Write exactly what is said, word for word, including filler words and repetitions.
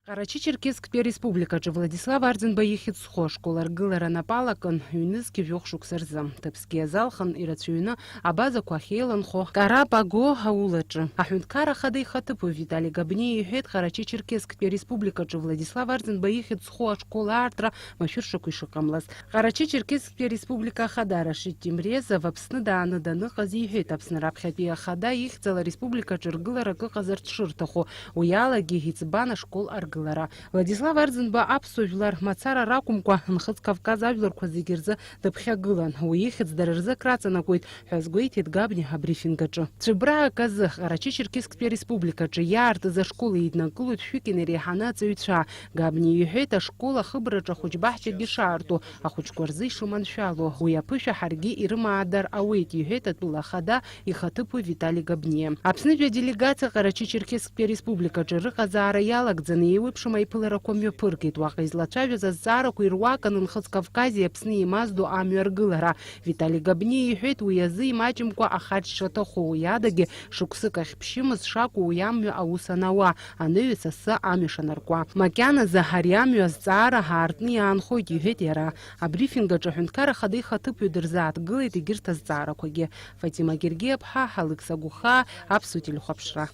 Ҟарачы-Черкесктәи ареспубликаҿы Владислав Арӡынба ихьӡ зху ашкол аргылара напала акын, ҩнызқьи жәохә шықәса рзы. Ҭыԥсгьы иазалхын, ирацәаҩны абазақәа ахьеиланхо Карапаго аулаҿы. Аҳәынҭқарра ахада ихаҭыԥуаҩ Витали Габниа иҳәеит, Ҟарачы-Черкесктәи ареспубликаҿы Владислав Арӡынба ихьӡ зху ашкол аартра машәыршақәа ишыҟамлаз. Ҟарачы-Черкесктәи ареспублика ахада Рашид Темрезов Аԥсны дааны даныҟаз иҳәеит, Аԥсны раԥхьатәи ахада ихьӡала ареспубликаҿы ргыларак ыҟазар дшырҭаху, уи алагьы иӡбан ашкол аргылара. Владислав Арӡынба аԥсуа жәлар мацара ракәымкәа, Нхыҵ Кавказ ажәларқәа зегьы рзы дыԥхьагылан. Уи ихьӡ дара рзы акраҵанакуеит ҳәа азгәеиҭеит Габниа абрифинг аҿы. Цәыббрак азы Ҟарачы-Черкесктәи ареспубликаҿы иаартыз ашкол еиднакылоит шәҩык инареиҳаны аҵаҩцәа. Габниа иҳәеит, ашкол ахыбраҿы ахәыҷбаҳчагьы шаарту, ахәыҷқәа рзы ишыманшәало. Уи аԥышәа ҳаргьы ирымаадар ауеит, иҳәеит атәыла ахада ихаҭыԥуаҩ Витали Габниа. Аԥснытәи аделегациа Ҟарачы-Черкесктәи ареспубликаҿы рыҟазаара иалагӡаны еиуеиԥшым аиԥыларақәа мҩаԥыргеит. Уаҟа излацәажәаз азҵаарақәа ируакын Нхыҵ Кавкази Аԥсни еимаздо амҩа аргылара. Витали Габниа иҳәеит, уи азы имаҷымкәа ахарџь шаҭаху, уи адагьы шықәсык ахь ԥшьымз шакәу уи амҩа аус анауа, анаҩс асы амҩа шанаркуа. Макьаназы ари амҩа азҵаара ҳаартны иаанхоит, иҳәеит иара. Абрифинг аҿы аҳәынҭқар ахада ихаҭыԥуаҩ дырзааҭгылеит егьырҭ азҵаарақәагьы. Фатима Гергиаԥҳа, Алықьса Гәыхаа, Аԥсуа телехәаԥшра.